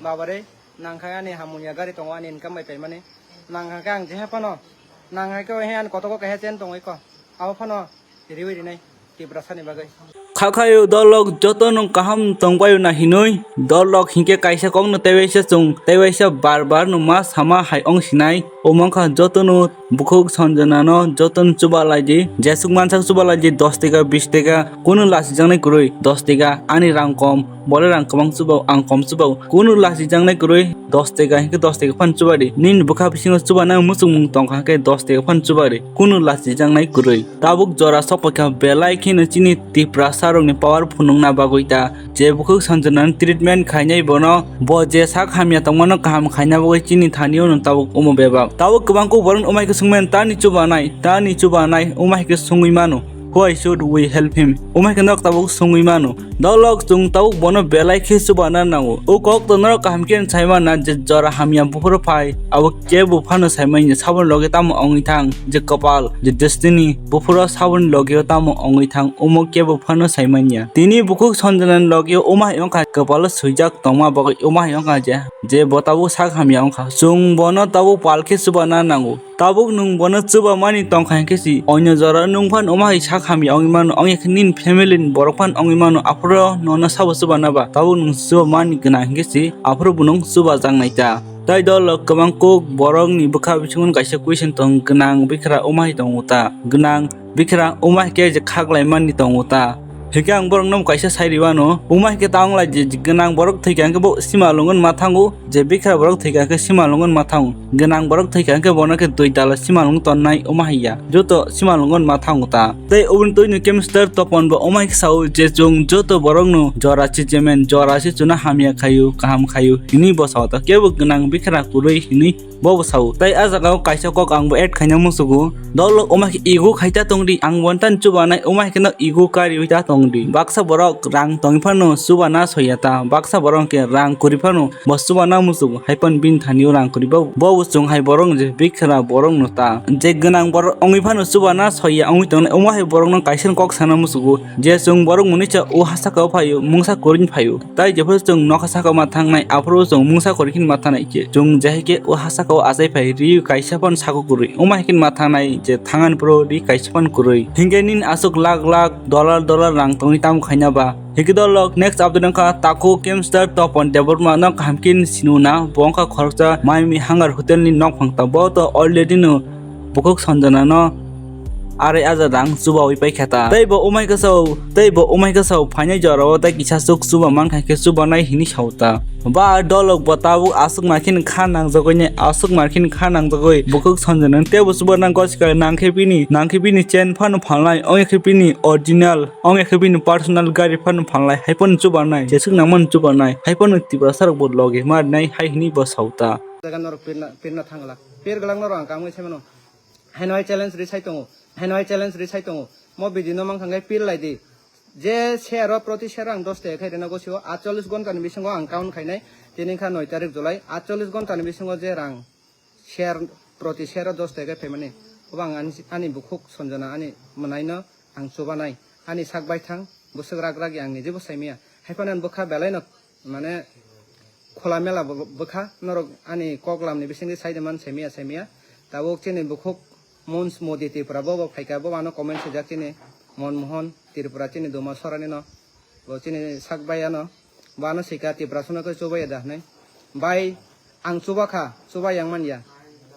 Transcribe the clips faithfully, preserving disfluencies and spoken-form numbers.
Babare, nangkha ani hamunya gari tongo ani income bai paimani. Nangkha khe ang jeha phano, nangkha khe ohe ani kotogo kaisa chen tongwi ko. Abo phano riwi rinai Tiprasani bagwi. Khakhayo dolok joto no kaham tongbayo na hinui, dolok hinkhe kaisa kokno teiwaisa chwng, teiwaisa bar bar no ma sama hai ong sinai. Omo wngkha joto no bukhuk Sanjana no joto no chuba lai di, jesuk mansak chuba lai di, dos teka, bis teka, kunu lachijaknai kwrwi, dos teka, ani rang kom, bole rang kwbang chuba, ang kom chuba, kunu lachijaknai kwrwi, dos teka hinkhe dos teka phan chuba di, nini bwkha bisingo chuba nang muchungmung tongkha hinkhe dos teka phan chuba di, kunu lachijaknai kwrwi. Tabuk jora sokphaikha belai kheno chini Tiprasa rokni powerful wngna bagwi ta. Je bukhuk Sanjanani treatment khainai bono, bo je sak hamya tongmano kaham khaina bagwi chini thani ono tabuk omo bebak. Tabuk kwbang kuk borok umai khe sungmani tani chubanai, tani chubanai umai khe sungwi mano. Why should we help him? Umai khe nok tabuk sungwi mano. Dolok chwng tabuk bono belai khe chubana nango. O kok to norok kaham khe sai mana je jora hamya buphuru phai, abo kebo phano sai manya saboni loge tamo ongwi thang, je kopal, je destiny, buphuru saboni loge tamo ongwi thang, omo kebo phano sai manya. Tini bukhuk Sanjanani loge uma hai wngkha kopalo swijak tongma bagwi uma hai wngkha je, je bo tabuk sak hamya wngkha. Chwng bono tabuk pal khe chubana nango. Tabuk nwng bono chubamani tongkha hinkhe si, onyo jora nwng phan omo hai sak hamya wngwi mano, wngya khe nini family ni borok phan wngwi mano, aphuru nono sabo chubana ba, tabuk nwng chubamani gwnang hinkhe si, aphuru bo nwng chubajaknai ta. Tai dol kwbang kuk borokni bwkha bisingo kaisa question tong, gwnang bikra omo hai tongo ta, gwnang bikra omo hai khe je khaklaimani tongo ta. Hinkhe ang borokno kaisa sai rwano, omo hai khe ta wnglai je gwnang borok thwikha hinkhe bo simalwng wngma thango, je bikra borok thwikha hinkhe simalwng wngma thango. Gwnang borok thwikha hinkhe bono khe dui dala simalwng tonnai omo hai ya. Joto simalwng wngma thango ta. Tei oboni twino Kemster Topon bo omo hai khe sao je chwng joto borokno jora se chemen, jora se chwna hamya khaio, kaham khaio hinwi bo sao ta. Kebo gwnang bikra kwrwi hinwi bo bo sao. Tai ah jaga o kaisa kok ang bo add khaina musugo. Dol omo hai khe ego khai ta tongdi, ang bo tani chubanai omo hai khe no ego kariwi ta tongdi. Baksa borok rang tongwi phano chubana soya ta, baksa borok khe rang kwrwi phano bo chubana musugo. Hai phano bini thani o rang kwrwi bo, bo bo chwng hai borok je bikra borok no ta. Je gwnang borok wngwi phano chubana soya wngwi tongnai omo hai borok no kaisa kok sana musugo. Je chwng borok mwnwi cha o ha saka o phaio, mungsa kwrwini phaio. Tai jephuru chwng nokha saka ma thangnai, aphuru chwng mungsa kwrwi khin ma thangnai khe. Chwng je hai khe o ha saka o achai phai ri kaisa phan saka kwrwi. Omo hai khin ma thangnai je thangani phuru ri kaisa phan kwrwi. Hinkhe nini aswk lakh lakh, dollar dollar rang tongwi tamo khaina ba. Hinkhe dolok next update wngkha takhuk Kemster Topon Debbarma no kaham khe sinu na. Bo wngkha khoroksa Miami Hangar Hotel ni nok phang ta. Bo to already no bukhuk Sanjana no arai aja rang chubawi paikha ta. Tei bo umai kwchao, tei bo umai kwchao phainai jorao tei kisa chuk chuba mankha khe chubanai hinwi sao ta. Ba dolok bo tabuk aswk ma khe kha nangjagwi ne, aswk ma khe kha nangjagwi bukhuk Sanjana tei bo chuba nang gosikha nang khe bini, nang khe bini chen phano phalnai, ong khe bini original, ong khe bini personal gari phano phalnai, hai phano chubanai, jeswk nangmani chubanai, hai phano Tiprasa rok bo logi marinai hai hinwi bo sao ta. Jaga norok pirna, pirna thangla. Pir gwlak norok ang kamwi saimano. Haino hai challenge ri sai tongo. Haino hai challenge ri sai tongo. Mo video no mankha khe pir lai di. Je share o, proti share o ang dos taka khai rwna gosio, atchollis gonta ni bisingo ang count khainai. Tini kha noi tarik July, atchollis gonta ni bisingo je rang share, proti share o dos taka phaimani. Obo ang ani, ani bukhuk Sanjana ani mwnaino ang chubanai. Ani sak baithang, bwswk rak rak ya ang nijebo saimaya. Hai phano ani bwkha belaino mane khula mela bo-, bwkha norok ani kok lamni bisingdi saide man saimaya saimaya. Tabuk chini bukhuk Mons Modi Tripura bo, bo phaikha, bo ano comment swijak chini Mon Mohan Tripura chini Duma Sorani no. Bo chini sak bai ano. Bo ano sika Tiprasano khe chubaya da hwnwi. Bai ang chubakha, chuba yang manya.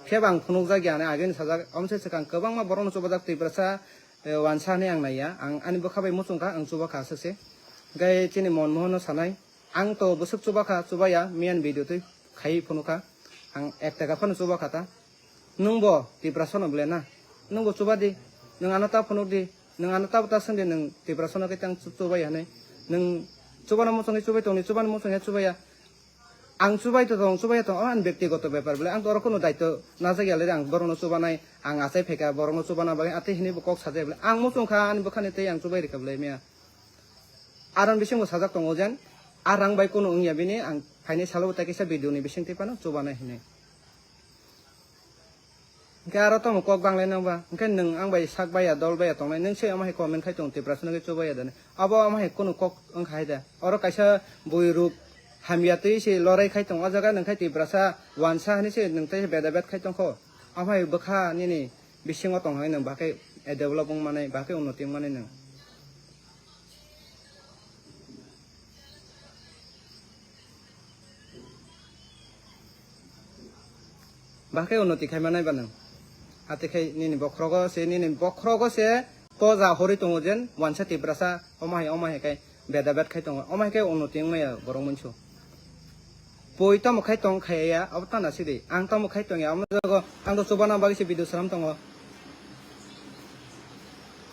Phiya bo ang phunukjak ya hwnwi ageni sajak. Omse swkang kwbangma borokno chubajak Tiprasa, eh, wansa hwnwi ang naiya. Ang ani bwkha bai muchungkha, ang chubakha aswk se. Hwnkhe chini Mon Mohanno sanai. Ang to bwswk chubakha, chubaya, miyan video twi khaiwi phunukha. Ang ek taka phano chubakha ta. Nwng bo Tiprasano ble na? Nwng bo chuba di. Nwng ano ta phunuk di. Nwng ano ta ta swng di, nwng Tiprasano khe tang chu-, chubai hwnwi. Nwng chubano muchungwi chubai tongdi, chubano muchungya chubaya. Ang chubai to tong, chubaya tong, o ani bektigoto bepar ble. Ang to oro kunu daityo najak ya le, ang borokno chubanai, ang achai phaikha, borokno chubana bagwi atwi hinwi bo kok sajak ya ble. Ang muchungkha ani bwkhani tei ang chubai rikha ble miya. Aron bisingo sajak tongo jen, a rang bai kunu wngya bini, ang phainai salo bo tai kaisa video ni bisingtwi phano chubanai hinwi. Hwnkhe aro tamo kok banglai nang ba? Hwnkhe nwng ang bai sak baiya, dol baiya tongnai, nwng se omo hai comment khai tong, Tiprasano khe chubaiya da hwnwi. Abo omo hai kunu kok wngkha hai da? Oro kaisa bui ruk Hamya twi se lorai khai tong o jaga, nwng khai Tiprasa wansa hinwi se nwng tei beda bet khai tong kho. Omo hai bwkha nini bisingo tong hai nwng bahai develop wng manai, bahai unnoti wng manai nwng. Bahai unnoti khai manai ba nwng. Ate khai nini bokhrogo se, nini bokhrogo se poja horwi tongo jen wansa Tiprasa omo hai, omo hai khai beda bet khai tongo. Omo hai khe unnoti wng maya borok munsu. Poi tamo khai tong khaya ya, abo tana sidi. Ang tamo khai tong ya, amo jago ang to chubana bagwi se video swnam tongo.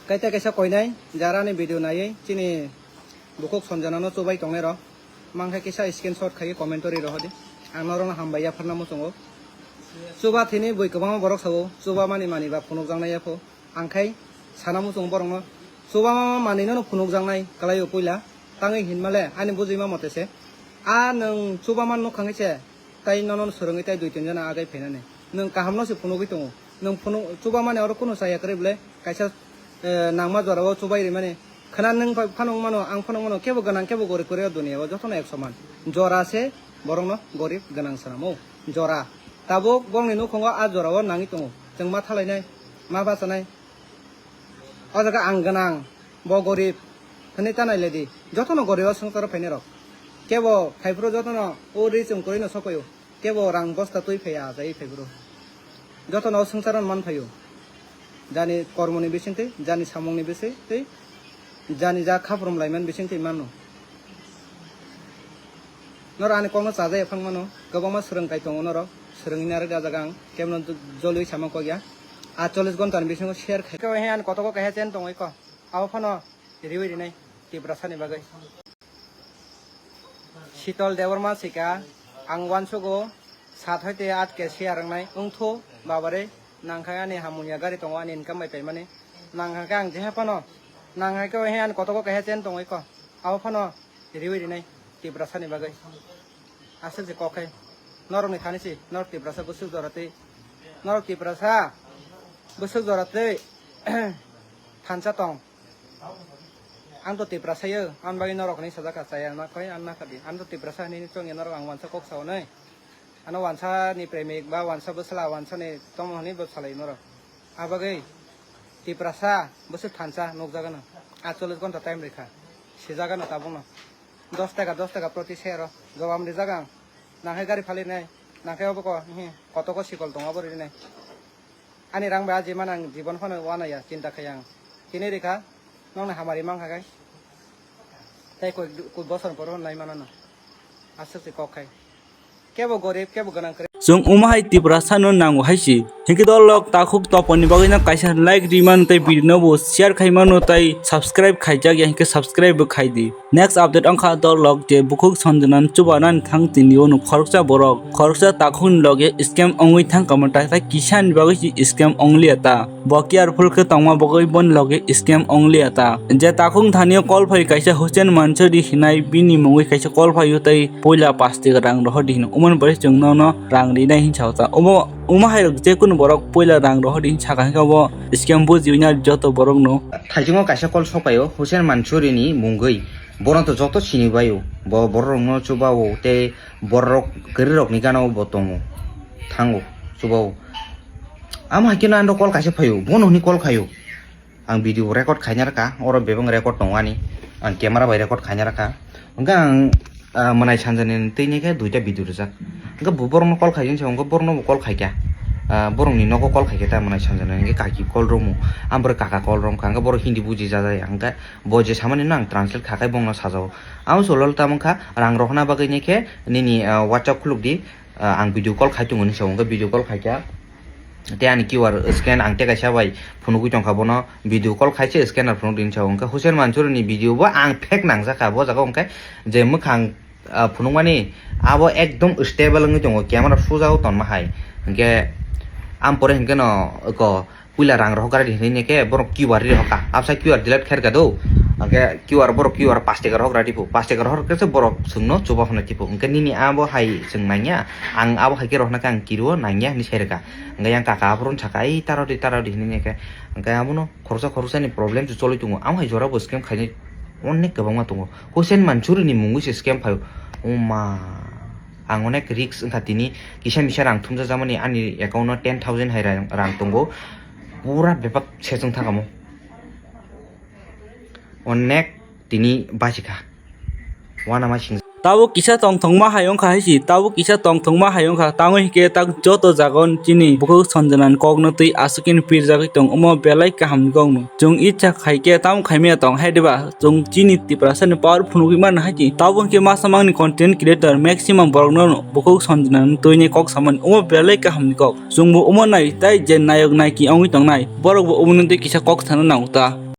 Kaita kaisa koinai jara ni video naiwi chini bukhuk Sanjana no chubai tongnai rok. Mang khe kisa screenshot khaiwi comment o ri rohodi. Ang norok no hambai ya pharna muchungo. Chuba thini bui kwbangma borok sao, chuba mani mani ba phunuk jaknai ya pho. Ang khai sana muchung borokno chubama manwino no phunukjaknai kwlaio puila, tangwi hinmale ani bujima mote se. A nwng chubama nukha khe se, tai nono swrwngwi tai dui tin jona agai phainani. Nwng kahamno se phunugwi tongo. Nwng phunuk chubamani oro kunu chaya kwrwi bwle kaisa, eh, nangma jorao chubai rimani. Khna nwng pha-, phano wngmano, ang phano wngmano, kebo gwnang kebo gorib kwrwi o duniya o jotono ek soman. Jora se borokno gorib gwnang swnamo. Jora. Tabuk bongni nukhungo a jorao nangwi tongo. Chwng ma thalainai, ma bachanai. O jaga ang gwnang, bo gorib hwnwi ta nailedi. Jotono goribo swngcharo phainai rok. Kebo phaiphuru jotono o ri chwng kwrwino sopaio. Kebo rang bosta twi phaiya achaiwi phaiphuru. Jotono o swngcharo man phaio. Jani kormoni bisingtwi, jani samungni bisingtwi, jani ja khaprum laimani bisingtwi mano. Norok ani kokno chajai phang mano, kwbangma swrwng kai tongo norok, swrwngwi narwk da jaga ang, kebono jolwi sama kok ya. Atchollish ghonta ni bisingo share khai. Kebo he ani kotogo kaisa chen tongo iko, abo phano riwi rinai Tiprasa ni bagwi. Shitol Debbarma sika, ang uansugo sat hoite at ke share wngnai, wngthu babare, nangkha ani hamunya gari tongo ani income bai paimani, nangkha khe ang jeha phano, nangkha khe he ani kotogo kaisa chen tongo iko, abo phano riwi rinai Tiprasa ni bagwi. Aswk se kok khai. Norok ni thani si, norok Tiprasa bwswk jora twi. Norok Tiprasa bwswk jora twi thansa tong. Ang to Tiprasa yo, ang bagwi norok ni sajak ka chaya na koi, ang na kadi. Ang to Tiprasa hinwi chong ya norok ang wansa kok sao nai. Ano wansa ni premik ba wansa bwsla wansa ni tongmo hinwi bo salai norok. Abagwi Tiprasa bwswk thansa nukjagano. Atchollish ghonta time rikha. Sijagano tabukno. Dos taka, dos taka proti share o. Jobab rijak ang. Nangkhe gari phalinai. Nangkhe obo ko, hi, kotogo sikol tongo abo rinai. Ani rang bai aji man ang jibon phano wanaya, chinta khai ang. Tini rikha, nokni hamari mankha khai. Tei koi, koi bosor poro nai manano. Aswk se kok khai. Kebo gorib, kebo gwnang kwrwi. Chwng omo hai Tiprasa no nango hai si. Hinkhe dol lok takhuk toponi bagwi no kaisa like ri mano tei video no bo share khai mano tei subscribe khaijak ya hinkhe subscribe bo khai di. Next update wngkha dol lok je bukhuk Sanjana no chubanani thang tini o no khoroksa borok khoroksa takhuk ni loge scam wngwi thang kamo tai tai kisa ni bagwi si scam wng liya ta. Bo careful khe tongma bagwi boni loge scam wng liya ta. Je takhuk thani o call phai kaisa Hussein Mansoori hinai bini mungwi kaisa call phai o tei puila pash taka rang rohor di hino. Umani bagwi chwng nono rang rinai hin sao ta. Omo, omo hai rok je kunu borok puila rang rohor di hin saka hinkhe obo scam bujiwi nai joto borok no. Thaichungo kaisa call sokphaio Hussein Mansoori ni mungwi. Bono to joto sini baio. Bo borok rokno chubao tei borok kwrwi rokni gana o bo tongo. Thango chubao. Amo hai khe no ano call kaisa phaio. Bono hwnwi call khaio. Ang video record khaina rwkha, oro bebak record tongo ani, ang camera bai record khaina rwkha. Hwnkhe ang, ah, mwnai sanjani twi khe duita video rijak. Hwnkhe bo borokno call khai se, hwnkhe borokno bo call khaikha. Ah, borokni nogo call khaikha ta mwnai sanjani, hwnkhe kaki call romo, ang borok kaka call romkha, hwnkhe borok Hindi buji jajaya, hwnkhe bo je samani no ang translate khakhai bongno sajao. Ang usulol tamo kha rang rohorna bagwi khe nini, ah, WhatsApp khulukdi, ah, ang video call khai tongo hinwi sao, hwnkhe video call khaikha. Tei ani Q R scan ang tei kaisa bai phunugwi tongkha bono, video call khaise scanner phunukdi hinwi sao. Hwnkhe Hussein Mansoori ni video bo ang fake nangjakha bo jaga, hwnkhe je mwkhang, ah, phunukmani abo ekdom stable wngwi tongo, camera suja o tonma hai. Hwnkhe ang pore hwnkhe no eko puila rang rohorkha di hinwi khe borok Q R ri rohorkha, absa Q R delete khairokha do, hwnkhe Q R borok Q R pash taka rohorkha di phu, pash taka rohorkha se borok chwngno chuba hwnwi di phu, hwnkhe nini abo hai chwng nangya, ang abo hai khe rohorkha ang kirio nangya hinwi sai rwkha. Hwnkhe yang kaka aphuru saka, "Ei, taro di, taro di," hinwi khe. Hwnkhe abono khoroksa khoroksani problem se choli tongo. Amo hai jora bo scam khainai Onek kwbangma tongo. Hussein Mansoori ni mungwi se scam phaio. Oma. Ang onek risk wngkha tini. Kisa misa rang thumjajamani ani account o ten thousand hai rang, rang tongo. Pura bepak sejong thangkamo. Onek tini bachikha. Wana ma sing. Tabuk kisa tongthokma hai wngkha hai si, tabuk kisa tongthokma hai wngkha, tamo hinkhe tak joto jaga o chini bukhuk Sanjana ni kok no twi aswk khe pirjagwi tong, omo belai kaham ni kok no. Chwng icha khai khe tamo khaimaya tong hai diba? Chwng chini Tiprasa ni power phunugwi mano hai si. Tabuk hinkhe masa mangni content creator maximum borok no bukhuk Sanjana ni twi ni kok samani, omo belai kaham ni kok. Chwngbo omo nai tai je nayok naiki wngwi tongnai, borok bo omo ni twi kisa kok sana nango ta.